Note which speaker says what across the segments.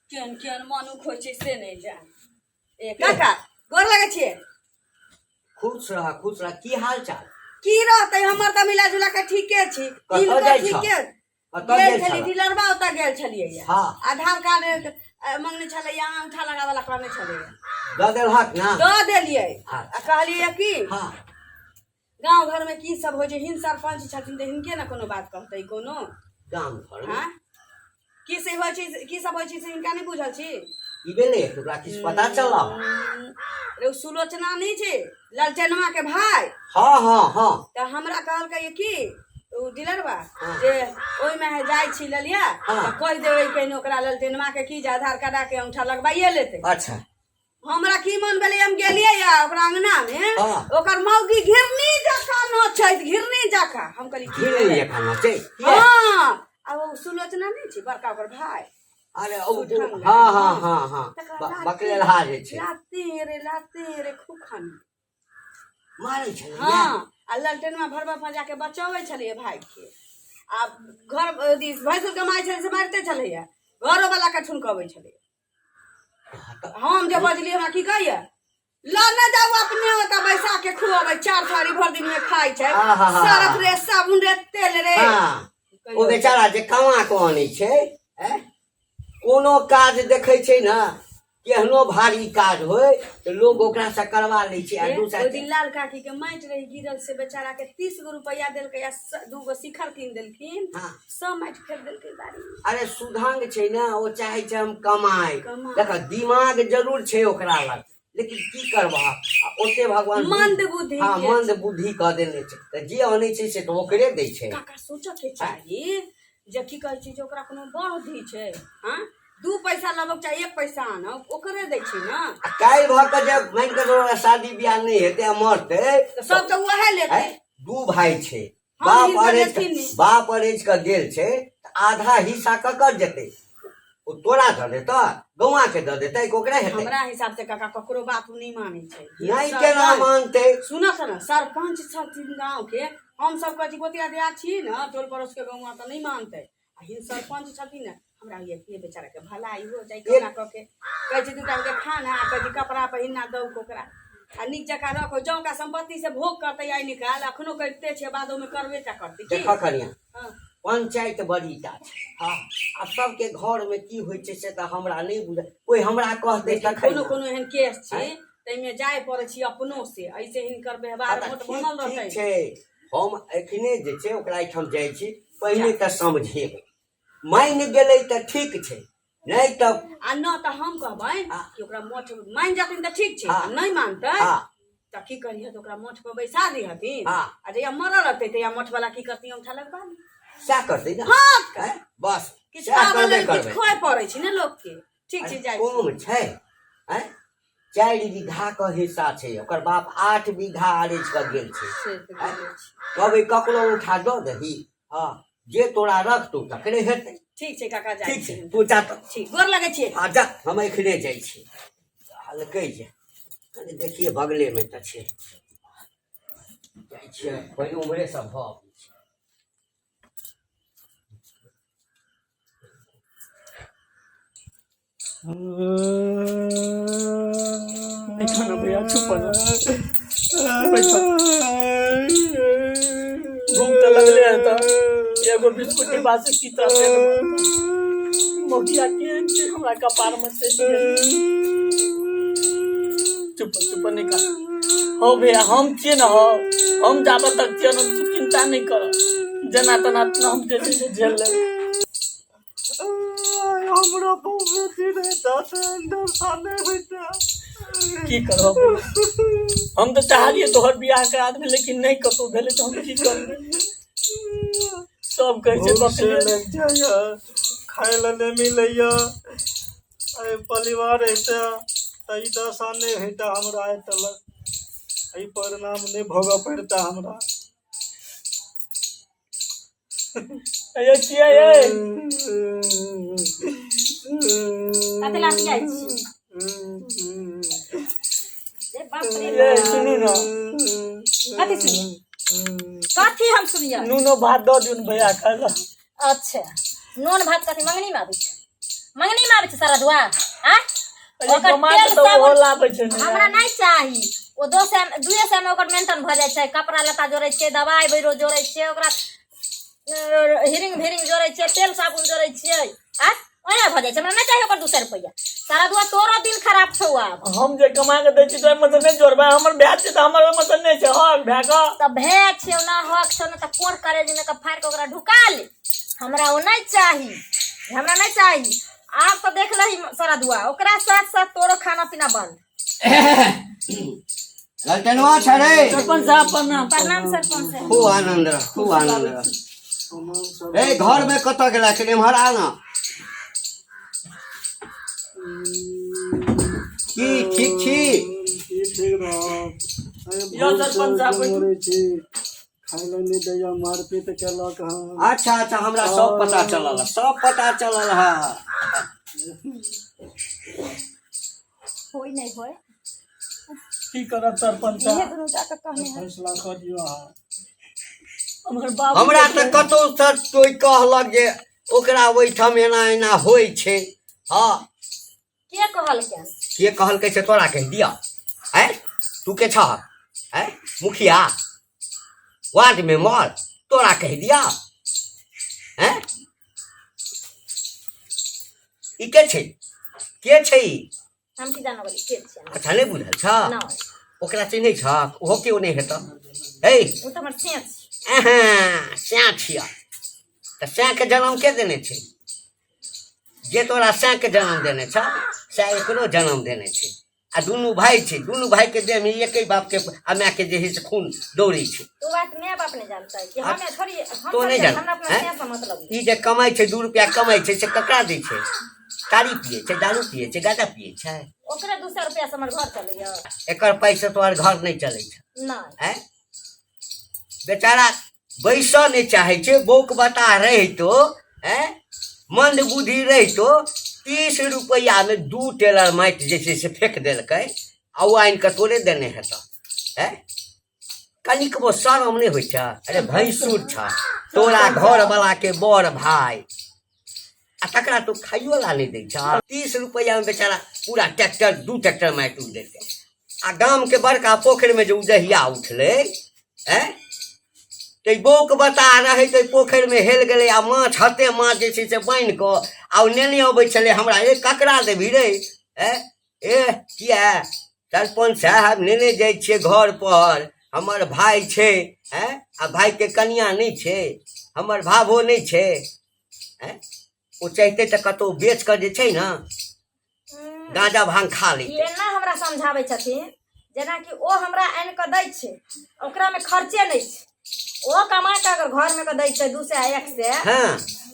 Speaker 1: केहन केहन मनुख होइ छै से नहि जान। ए काका, गोर लगै छियै।
Speaker 2: खुश रह, खुश रह। की हाल चाल?
Speaker 1: की रहतै, हमर तऽ मिला जुला के ठीके छी।
Speaker 2: कतऽ
Speaker 1: हिनको
Speaker 2: जाइ छह?
Speaker 1: ठीके।
Speaker 2: कतऽ
Speaker 1: गेल
Speaker 2: गेल
Speaker 1: छलियै
Speaker 2: छलह?
Speaker 1: डीलरबा ओतऽ गेल छलियै। आधार कार्ड मंगने छलै, अंगूठा लगाबऽ कहने छलैया।
Speaker 2: दऽ देलहक ने?
Speaker 1: दऽ देलियै।
Speaker 2: अच्छा।
Speaker 1: आ कहलियै की, गाँव घर में की सब होइ छै, हिन सरपंच छथिन तऽ हिनके ने कोनो बात कहतै कोनो।
Speaker 2: गाम घर में
Speaker 1: आँय, की से होइ छै, की सब होइ छै से हिनका नहि बुझल छी?
Speaker 2: की भेलै? तोरा किछु पता चलल?
Speaker 1: रे, ओ सुलोचना नहि छै लालटेनवा के भाय?
Speaker 2: हँ हँ हँ
Speaker 1: तऽ हमरा कहलकै कि ओ डीलरवा जे ओहिमे जाइ छी ललिया, तऽ कहि देबै कहिनो ओकरा ललटेनवा के की जे आधार कार्ड के अंगूठा लगबाइए लेतै। हमरा की मन भेलै, हम गेलियै या ओकरा अंगना मे, ओकर मौगी घिरनी जकाँ नचैत, घिरनी जकाँ। हम कहली की
Speaker 2: घिरनी
Speaker 1: भेलै?
Speaker 2: जकाँ नचै किया?
Speaker 1: हँ, आ ओ सुलोचना नहि छै बड़का ओकर भाय?
Speaker 2: अरे ओ
Speaker 1: सुढंग।
Speaker 2: हँ हँ हँ हँ
Speaker 1: तकरा
Speaker 2: बकलेलहा जे छै।
Speaker 1: लाते रे लाते रे खूब खाना
Speaker 2: मारै छलै?
Speaker 1: हँ, आ ललटेनवा भरवा फजा के बचाबै छलैया भाय के। आ घर अथी भैंसुर के मारै छलै से मारिते छलैया, घरो वाला के ठुनकबै छलैया। हम जे बजली, हमरा की कहैया, लऽ ने जाउ अपने ओतऽ बैसा के खुअबै, चार थारी भरि दिन में खाइ छै,
Speaker 2: आहा।
Speaker 1: सरफ रे, साबुन रे, तेल रे।
Speaker 2: हँ, ओ बेचारा जे कमा कऽ अनै छै, ऐं? कोनो काज देखै छै ने, केहनो भारी काज होय तऽ लोग ओकरासँ करवा लै छै आ दोसर
Speaker 1: ओहि दिन लाल काकी के माटि रही गिरल, से बेचारा के 30 गो रुपया देलकै आ 2 गो शिखर कीन देलखिन। सब माटि फेर देलकै बाड़ी मे।
Speaker 2: अरे सुधांग छै ने, ओ चाहै छै हम कमाइ।
Speaker 1: कमाइ।
Speaker 2: देख, दिमाग जरूर छै ओकरा लग, लेकिन की करबह, आ ओते भगवान
Speaker 1: मंद बुद्धि के।
Speaker 2: मंद बुद्धि कऽ देने छै, तऽ जे अनै छै से तऽ ओकरे दै छै।
Speaker 1: काका, सोचऽ के चाही जे की कहै छै जे ओकरा कोनो बहधी छै? हँ, 2 पैसा लेबक चाही, 1 पैसा आनब, ओकरे दै छै ने।
Speaker 2: आ काल्हि भऽ कऽ जे मानि कऽ चलू ओकरा शादी बियाह नहि हेतै आ मरतै
Speaker 1: तऽ सब तऽ उएह लेतै।
Speaker 2: आँय, दू भाय छै,
Speaker 1: हम
Speaker 2: बाप
Speaker 1: हिनकर
Speaker 2: अरेज
Speaker 1: लेथिन नहि।
Speaker 2: बाप अरेज कऽ गेल छै तऽ आधा हिस्सा ककर जेतै? ओ तोरा दऽ देतऽ, गौआ के दऽ देतै, ओकरे हेतै।
Speaker 1: हमरा हिसाब से काका, ककरो बात ओ नहि मानै छै।
Speaker 2: नहि, केना मानतै?
Speaker 1: सुनऽ ने, सरपंच छथिन गाँव के। हम सब कहै छी गोतिया दियाद छी ने, टोल पड़ोस के गौआ तऽ नहि मानतै, आ हिन सरपंच छथिन ने। हमरा होइए कि बेचारा के भलाई हो जाइ कोना कऽ के। कहै छै 2 टाइम के खाना, कहै छै कपड़ा पहिरना दौ ओकरा आ नीक जकाँ रखो। जँ ओकरा सम्पत्ति से भोग करतै आइ निकाल, अखनो करिते छै, बादोमे करबे टा करतै की?
Speaker 2: देखऽ कनिया, पंचायत बड़ी टा छै। हँ, आ सबके घरमे की होइ छै से तऽ हमरा नहि बुझल, कोइ हमरा कहतै
Speaker 1: लेकिन
Speaker 2: तखन
Speaker 1: कोनो
Speaker 2: ने।
Speaker 1: कोनो एहन केस छै,
Speaker 2: आँय?
Speaker 1: ताहिमे जाय पड़ै छै अपनो से, ऐसे हिनकर व्यवहार
Speaker 2: हँ, तऽ
Speaker 1: मोट
Speaker 2: ठीक
Speaker 1: बनल
Speaker 2: ठीक
Speaker 1: रहतै।
Speaker 2: छै, हम एखने जे छै ओकरा एहिठाम जाइ छी, पहिने तऽ समझेबै। मानि गेलै तऽ ठीक छै, नहि तऽ
Speaker 1: आ न तऽ हम कहबै कि ओकरा मठ मानि जेथिन तऽ ठीक छै, आ नहि मानतै तऽ की करिहे, तऽ ओकरा मठ पर बैसा दिहथिन। आ जहिया मरल रहतै तहिया मठ वाला की करथिन? औंठा लगबा ली।
Speaker 2: सएह करतै ने?
Speaker 1: हँ।
Speaker 2: आँय? बस
Speaker 1: किछु
Speaker 2: सएह
Speaker 1: पाबै
Speaker 2: करबे
Speaker 1: लेल किछु
Speaker 2: करबै।
Speaker 1: खोए पड़ै छै ने लोकके। ठीक छै,
Speaker 2: अरे
Speaker 1: जाइ छी।
Speaker 2: कम छै? आँय, 4 बीघा के हिस्सा छै, ओकर बाप 8 बीघा अरेज कऽ गेल छै।
Speaker 1: से तऽ
Speaker 2: आँय?
Speaker 1: गेले छी।
Speaker 2: कहबै ककरो उठा दऽ दही, हँ, जे तोरा रखतौ तकरे हेतै।
Speaker 1: ठीक छै काका, जाइ
Speaker 2: ठीक
Speaker 1: छी
Speaker 2: छै
Speaker 1: हम।
Speaker 2: तू जा तऽ।
Speaker 1: ठीक, गोर लगै छियै।
Speaker 2: आ जा, हम एखने जाइ छी। हलकै जे कनि देखिए, बगलेमे तऽ छै, जाइ छियै पहिने उम्हरे सब भऽ अबै छै।
Speaker 3: बैठो ना भैया, चुप ना, बैठो। भूख तऽ लगले है, तऽ एगो बिस्कुट डिब्बा से की तरह पेट भरतै? मोगिया केहन छै, हमरा कपार में सटि गेल। चुप चुप, नहीं कर हो भैया, हम छियै ने हो, हम जाबे तक छियै ने, तू चिंता नहीं कर। जेना तेना हम जे छै से झेल लेबै।
Speaker 4: हमरा बहुत बेटी रहता तऽ दशा नहि होइता।
Speaker 3: की करब, हम तऽ चाहलियै तोहर बियाह करा देबै, लेकिन नहि कतहु भेलै, तऽ हम की करबै? सब कहै छै
Speaker 4: भूख से
Speaker 3: बकले
Speaker 4: लागि जाइए, खाय लए नहि मिलैए। एहि परिवार रहिते तऽ ई दशा नहि होइता हमरा, आइ तलक एहि परिणाम नहि भोगऽ पड़िता हमरा।
Speaker 3: ये किया ये?
Speaker 5: कते लाख जाइ छी ए बाप रे।
Speaker 3: ये सुनू ने।
Speaker 5: कथी सुनिए? कथी हम सुनिए?
Speaker 3: नूनो भात दऽ दियौ ने भैया खाय लए।
Speaker 5: अच्छा, नून भात कथी मंगनी में आबै छै? मंगनी में आबै छै सारा दुआ आ
Speaker 3: अरे
Speaker 5: ओकर
Speaker 3: कमा
Speaker 5: तेल
Speaker 3: के तऽ ओहो
Speaker 5: साबुन
Speaker 3: लाबै छै ने।
Speaker 5: हमरा नहि चाही। ओ 200 में ओकर मेंटेन भऽ जाइ छै, कपड़ा लत्ता जोड़ै छियै, दवाइ बीरो जोड़ै छियै, ओकरा हिरिंग भिरिंग जोड़ै छियै, तेल साबुन जोड़ै छियै, आ ओना भऽ जाइ छै। हमरा नहि चाही ओकर 200 रुपैआ। सारा दुआ तोरो दिन खराब छौ आब।
Speaker 3: हम जे कमा के दै छी तऽ ओहिमे से नहि जोड़बै, हमर भाय छै तऽ हमर ओहिमे से नहि छै हक भाय के।
Speaker 5: तऽ भए छियौ ना हक छौ ना, तऽ कोर करेज में के फाड़ि के ओकरा ढुका ले। हमरा ओ नहि चाही, हमरा नहि चाही। आब तऽ देख लही सारा दुआ, ओकरा साथ साथ तोरो खाना पीना बंद।
Speaker 2: ललटनवा छै रे।
Speaker 3: सरपंच साहब प्रणाम।
Speaker 5: प्रणाम सरपंच साहब।
Speaker 2: खूब आनंद रह, खूब आनंद रह। ए घर में कतऽ गेला छलै, एम्हर आ ना। की ठीक छी?
Speaker 4: की ठीक रहब? अरे
Speaker 3: यौ सरपंच साहब,
Speaker 4: भूख से मरै छी, खाय लए नहि दैया, मारपीट केलक हँ।
Speaker 2: अच्छा अच्छा, हमरा सब पता चलल हँ, सब पता चलल हँ।
Speaker 5: होय नहि होय।
Speaker 3: की करब सरपंच साहब?
Speaker 5: इहे दुनू जाके कहने है।
Speaker 4: फैसला कऽ दियौ अहाँ।
Speaker 3: हमर बाबू
Speaker 2: हमरा तऽ कतहु से कोइ कहलक जे ओकरा ओहिठाम एना एना होइ छै। हँ,
Speaker 5: के कहलकै?
Speaker 2: के कहलकै से तोरा कहि दिअ? आँय, तू के छह? आँय, मुखिया वार्ड मेंबर, तोरा कहि दिअ? आँय, ई के छै? के छै ई?
Speaker 5: हम की जानब के छै?
Speaker 2: अच्छा, नहि बुझल छ?
Speaker 5: नहि।
Speaker 2: ओकरा चिन्है छ? ओहो केओ नहि हेतऽ। हे,
Speaker 5: ओ तऽ हमर सेँ छी।
Speaker 2: अहाँ सैँ छिअ तऽ सैँके जनम के देने छै? जे तोरा सैँके जनम देने छ सएह एकरो जनम देने छै। आ दुनू भाय छै, दुनू भाय के देह में एके बाप के आ माय के जे है से खून दौड़ै छै।
Speaker 5: ओ बात my बाप नहि जानतै कि हमे थोड़ी हम
Speaker 2: तो नहि
Speaker 5: थोड़ी
Speaker 2: जान
Speaker 5: हमरा अपना
Speaker 2: हैं?
Speaker 5: सेँ से मतलब नहि।
Speaker 2: ई जे कमाइ छै, 2 रुपया कमाइ छै, से ककरा दै छै? तारी पियै छै, दारू पियै छै, गाँजा पियै छै।
Speaker 5: ओकरे 200 रुपया से हमर घर चलैया।
Speaker 2: एकर पाइसँ तोहर घर नहि चलै छै?
Speaker 5: नहि।
Speaker 2: आँय, बेचारा बैसऽ नहि चाहै छै, बौक बताह रहितो, आँय, मंद बुद्धि रहितो 30 रुपैआमे 2 टेलर माटि जे छै से फेक देलकै आ ओ आनि कऽ तोरे देने हेतऽ। आँय, कनिकबो शरम नहि होइ छै? अरे भैंसुर छ तोरा घरवला के बड़ भाय, आ तकरा तो खाइयो ला नहि दै छ। 30 रुपैआमे बेचारा पूरा ट्रैक्टर 2 ट्रैक्टर माटि उड़ देलकै। आ गामके बड़का पोखरिमे जे उदहिया उठलै, आँय, तऽ बौक बता रहै तऽ पोखरिमे हेल गेलै आ माछ हते माछ जे छै से बान्हि कऽ आ ओ नेने अबै छलै हमरा। ए ककरा देबही रे? आँय, ए किया सरपञ्च साहब नेने जाइ छियै घर पर, हमर भाय छै। आँय, आ भायके कनिया नहि छै? हमर भाभो नहि छै? आँय, ओ चाहिते तऽ कतहु बेच कऽ जे छै ने गाँजा भांग खा
Speaker 5: ई
Speaker 2: लैते।
Speaker 5: एना हमरा समझाबै छथिन जेनाकि ओ हमरा आनि कऽ दै छै, ओकरामे खर्चे नहि छै। ओ कमा कऽ अगर घरमे कऽ दै छै 200 100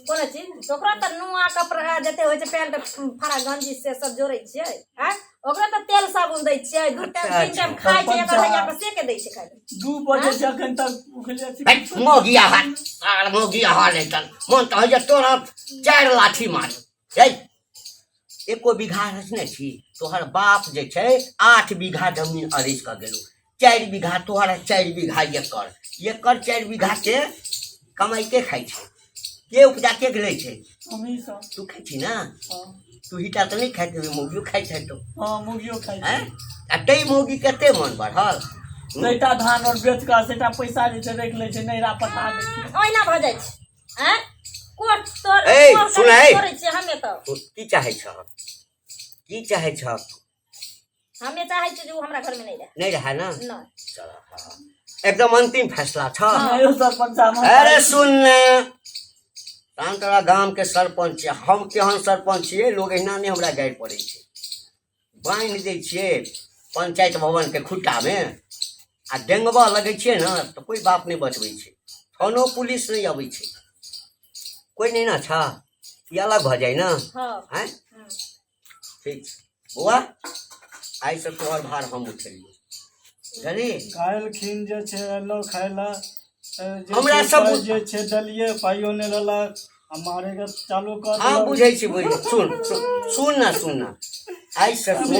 Speaker 5: कोनो चीज, तऽ ओकरा तऽ नुआ कपड़ा जते होइ छै, पैंट फड़ा गंजी से सब जोड़ै छियै। आँय, ओकरा तऽ तेल साबुन दै छियै, 2 टाइम
Speaker 2: अच्छा,
Speaker 5: 3 टाइम खाइ छै। एकर हैया के से के दै छै खाइ लए?
Speaker 3: 2 बजे छै, अखन तक उखले छी।
Speaker 2: है, मौगिया हाल आर मौगिया हाल हेतन, मन तऽ होइए तोरा 4 लाठी मारी। है, एको बीघा रचने छी? तोहर बाप जे छै 8 बीघा जमीन अरैस कऽ गेलौ, 4 बीघा तोहर, 4 बीघा एकर। एकर 4 बीघा के कमाइ के खाइ छै? के उपजा के लै छै?
Speaker 3: हमही सब।
Speaker 2: तू खाइ छी ने?
Speaker 3: हँ।
Speaker 2: तू हिटा तऽ नहि खाइत हेबी, मौगियो खाइत हेतौ।
Speaker 3: हँ, मौगियो खाइ छै।
Speaker 2: आँय, आ तै मौगी कते मन बढ़ल।
Speaker 3: सेटा धान और बेच कऽ सेटा पैसा जे छै राखि लै छै, नैहरा पठा दै छै।
Speaker 5: ओहिना भऽ जाइ छै। आँय, कोट तोड़
Speaker 2: ए,
Speaker 5: कोट
Speaker 2: सुन, ए।
Speaker 5: तोड़ै छियै हमे तऽ।
Speaker 2: तू की चाहै छह? की चाहै छह?
Speaker 5: हमे चाहै छियै जे ओ हमरा घरमे नहि रहै।
Speaker 2: नहि रहै ने?
Speaker 5: नहि।
Speaker 2: चल, हँ। एकदम अंतिम फैसला छ?
Speaker 3: आयो सरपंच साहब, हम
Speaker 2: अरे सुन ने, तहन तोरा गाम के सरपंच छियै हम। केहन सरपंच छियै, लोग एहिना नहि हमरा गारि पड़ै छै। बान्हि दै छियै पंचायत भवन के खुट्टा मे आ डेंगबऽ लगै छियै ने तऽ कोइ बाप नहि बचबै छै, थानो पुलिस नहि अबै छै, कोइ नहि ने छ। ई अलग भऽ जाइ ने?
Speaker 5: हँ।
Speaker 2: आँय, ठीक छै बौआ, आइसँ तोहर भार हम उठेलियै, बुझलही?
Speaker 4: काल्हिखिन जे छै एलहुँ खाय लए जे
Speaker 2: हमरा
Speaker 4: छै
Speaker 2: सब
Speaker 4: पाइ जे छै देलियै, पाइयो नहि लेलक आ मारेके चालू कऽ
Speaker 2: हँ,
Speaker 4: देलक।
Speaker 2: बुझै छी, बुझै छी। सुन सुन सुन ना, सुन ना, आइसँ सुन,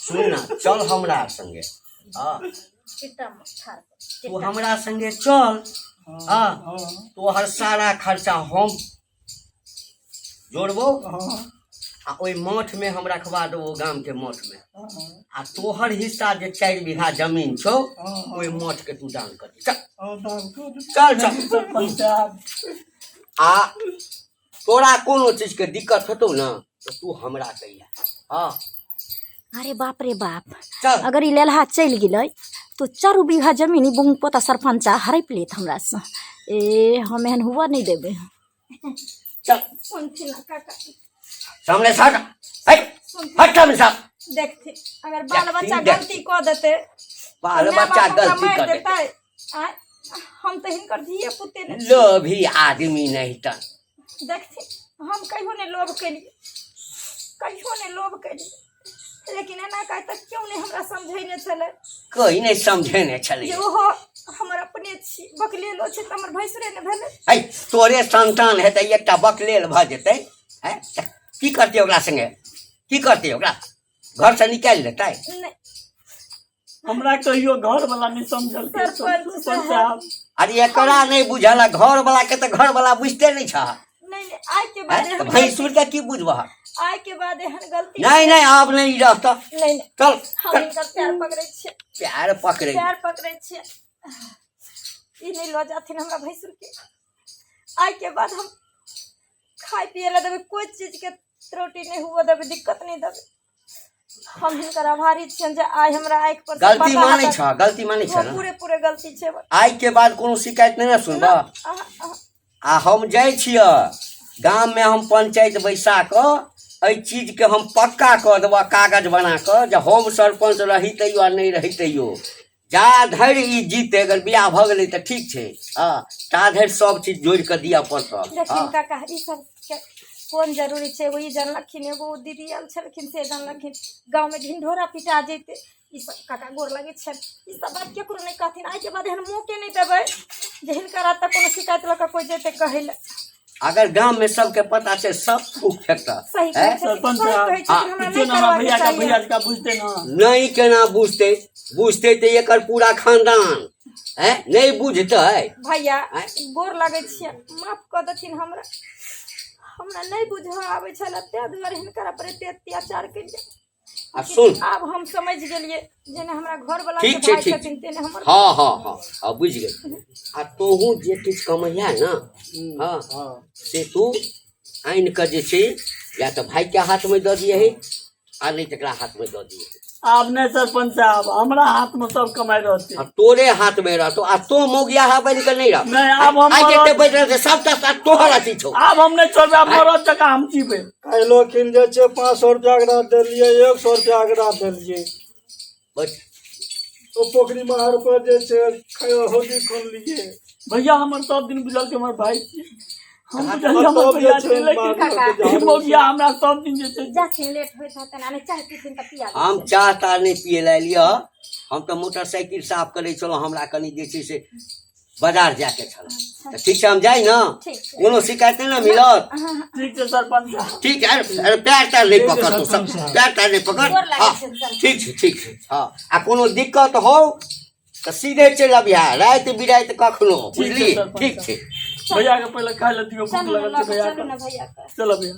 Speaker 2: सुन ना, चल हमरा संगे। हँ,
Speaker 5: चिट्टा ठाड़।
Speaker 2: तू हमरा संगे चल।
Speaker 4: हँ।
Speaker 2: हँ।
Speaker 4: हँ।
Speaker 2: तोहर सारा खर्चा हम जोड़बो
Speaker 4: हँ
Speaker 2: आ ओहि मठमे हम रखवा देबो गामके मठमे
Speaker 4: हँ
Speaker 2: आ तोहर हिस्सा जे 4 बीघा जमीन छौ
Speaker 4: हँ
Speaker 2: ओहि मठके तू दान कर दे। चल
Speaker 4: हँ दान कऽ देबै।
Speaker 2: चल चल
Speaker 3: सरपंच साहब
Speaker 2: आ तोरा कोनो चीजके दिक्कत हेतौ ने तऽ तू हमरा कहिया। हँ
Speaker 5: अरे बाप रे बाप,
Speaker 2: चल।
Speaker 5: अगर ई लेलहा चलि गेलै तो 4 बीघा जमीन ई बुंग पोता सरपंचा हड़पि लेत हमरासँ। ए हम एहन हुअ नहि देबै।
Speaker 2: चल
Speaker 5: सुनथिन ना काका,
Speaker 2: सामने से हट, हट हट सामने से हट।
Speaker 5: देखथिन अगर बाल
Speaker 2: देखथिन,
Speaker 5: बच्चा
Speaker 2: देखथिन।
Speaker 5: गलती कऽ देतै,
Speaker 2: बाल
Speaker 5: तऽ माय
Speaker 2: बच्चा
Speaker 5: बाप ओकरा
Speaker 2: गलती
Speaker 5: मारि
Speaker 2: कर देतै।
Speaker 5: देतै। आँय, हम तऽ हिनकर धिये पुते ने छी।
Speaker 2: लोभी आदमी नहीं तन।
Speaker 5: देखथिन हम कहियो नहि लोभ केलियै, कहियो नहि लोभ केलियै, लेकिन एना कऽ तक क्यों नहि हमरा समझेने छलै।
Speaker 2: कोई नहीं समझेने छलै
Speaker 5: जे ओहो हमर अपने छी, बकलेलो छै तऽ हमर भैंसुरे ने भेलै।
Speaker 2: है तोरे संतान हेतै एकटा बकलेल भऽ जेतै, हैं तऽ की करतै ओकरा संगे? की करतै ओकरा? घरसँ निकालि देतै?
Speaker 5: नहि
Speaker 3: हमरा कहियो घर वाला नहि समझलकै
Speaker 5: सरपंच
Speaker 3: सरपंच साहब।
Speaker 2: अरे एकरा नहि बुझल, घर वाला के तऽ घर वाला बुझते नहि छह।
Speaker 5: नहि नहि, आइ के बाद
Speaker 2: हैं?
Speaker 5: एहन
Speaker 2: भैंसुर के की बुझबह?
Speaker 5: आइ के बाद एहन गलती
Speaker 2: नहीं नहीं, आब नहीं रहता।
Speaker 5: नहीं नहीं,
Speaker 2: चल
Speaker 5: हम
Speaker 2: चल।
Speaker 5: हिनकर पैर पकड़ै छियै।
Speaker 2: पैर पकड़े,
Speaker 5: पैर पकड़ै छियै, ई नहि लऽ जाथिन हमरा भैंसुर के। आइ के बाद हम खाय पिए लए देबै, कोइ चीजके त्रुटि नहि हुअ देबै, दिक्कत नहि देबै। हम हिनकर आभारी छियनि जे आइ हमरा आँखि पर से
Speaker 2: गलती
Speaker 5: पर्दा
Speaker 2: मानै
Speaker 5: हटल।
Speaker 2: छह? गलती मानै छह
Speaker 5: हँ,
Speaker 2: ने?
Speaker 5: पूरे पूरे गलती छै हमर।
Speaker 2: आइ के बाद कोनो शिकायत नहि ने सुनबह?
Speaker 5: अहाँ अहाँ
Speaker 2: आ हम जाइ छियै गाममे, हम पंचायत बैसा कऽ एहि चीजके हम पक्का कऽ देबह, कागज बना कऽ, जे हम सरपञ्च रही तैयो आ नहि रही तैयो, जा धरि ई जीते, अगर बियाह भऽ गेलै तऽ ठीक छै, हँ ता धरि सब चीज जोड़ि कऽ दिअ पड़तह।
Speaker 5: देखिन
Speaker 2: हँ
Speaker 5: काका, ई सब के कोन जरूरी छै? एगो ई जानलखिन, एगो ओ दीदी आयल छलखिन से जानलखिन, गाँवमे ढिंढोरा पिटा जेतै। ई सब काका गोर लगै छनि, ई सब बात केकरो नहि कहथिन। आइके बाद एहन मौके नहि देबै जे हिनकर हाथ तक कोनो शिकायत लऽ कऽ कोइ जेतै कहै लए।
Speaker 2: अगर गाममे सबके पता छै, सब थूक फेकतह।
Speaker 5: सही कहै
Speaker 2: हैं?
Speaker 5: छथिन,
Speaker 3: सरपंच
Speaker 5: सही
Speaker 3: साहब,
Speaker 5: कहै छथिन, हमरा
Speaker 3: बुझियौ
Speaker 5: नहि
Speaker 3: ने हमरा
Speaker 5: करबाक
Speaker 3: भैया का
Speaker 5: चाहिए।
Speaker 3: भैया का बुझते ना
Speaker 2: नहीं, केना बुझतै? बुझतै तऽ एकर पूरा खानदान हैं नहि बुझतै?
Speaker 5: भैया
Speaker 2: आँय?
Speaker 5: गोर लगै छियै, माफ कऽ देथिन हमरा। हमरा नहि बुझऽ आबै छलै, ताहि दुआरे हिनकर पर एते अत्याचार केलियै।
Speaker 2: आ सुन,
Speaker 5: आब हम समझ गेलियै, जेना हमरा घर वाला के
Speaker 2: ठीक छै,
Speaker 5: भाय
Speaker 2: ठीक
Speaker 5: छथिन तेने हमर।
Speaker 2: हँ हँ हँ हँ, बुझि गेल। आ तोहूँ जे किछु कमैया ने, हँ
Speaker 4: हँ
Speaker 2: से तू आनि कऽ जे छै या तऽ भाइके हाथमे दऽ दियही आ नहि तकरा हाथमे दऽ दियही।
Speaker 3: आब नहि सरपंच साहब, हमरा हाथ में सब कमाई रहते।
Speaker 2: आ तोरे हाथमे रहतो आ तो मौगियाहा बनि कऽ नहि रह।
Speaker 3: नहि, आब हम
Speaker 2: आइ जते
Speaker 3: मरद-
Speaker 2: बैठ रहतै सबटा तोहर अथी छौ।
Speaker 3: आब हम नहि छोड़बै, आब मरद जकाँ हम जीबै।
Speaker 4: काल्हिओ खिन जे छै 500 रुपया एकरा देलियै, 100 रुपया एकरा देलियै।
Speaker 2: बस
Speaker 4: ओ पोखरि महार पर जे छै हौदी खुनलियै।
Speaker 3: भैया हमर सब दिन बुझल के हमर भाई छी, हम
Speaker 2: कहाँ
Speaker 3: बुझलियै हमर
Speaker 4: सब जे
Speaker 3: भैया
Speaker 4: छै
Speaker 3: छी, लेकिन
Speaker 4: मार
Speaker 3: ई मौगिया हमरा सब दिन जे छै।
Speaker 5: जाथिन, लेट होइत हेतनि, आ नहि चाय पीथिन तऽ पिया
Speaker 2: हम चाह ताह नहि पियै लए एलियै। हम तऽ मोटरसाइकिल साफ करै छलहुँ, हमरा कनि जे छै से बाजार जायके छल। तऽ ठीक छै, हम जाइ ने।
Speaker 5: ठीक छै।
Speaker 2: कोनो शिकायत नहि ने मिलत?
Speaker 3: ठीक छै सरपंच साहब।
Speaker 2: ठीक है। अरे अरे, पैर तार नहि
Speaker 4: ठीक छै
Speaker 2: पकड़ तू सब।
Speaker 4: सरपंच साहब।
Speaker 2: पैर तार नहि पकड़।
Speaker 5: गोर लागै
Speaker 2: हँ
Speaker 5: छै सरपंच।
Speaker 2: ठीक छै, ठीक छै। हँ, आ कोनो दिक्कत हो तऽ सीधे चलि अबिहा राति बिराति कखनो।
Speaker 3: ठीक छै
Speaker 2: बुझली?
Speaker 3: सरपंच
Speaker 2: ठीक छै।
Speaker 3: भैया के पहिले खाय लए दियौ, भूख
Speaker 5: चलू ने
Speaker 3: लगल
Speaker 5: लऽ
Speaker 3: छै
Speaker 5: कऽ
Speaker 3: भैया
Speaker 5: चलू
Speaker 3: के।
Speaker 5: ने भैया के।
Speaker 3: चलो भैया।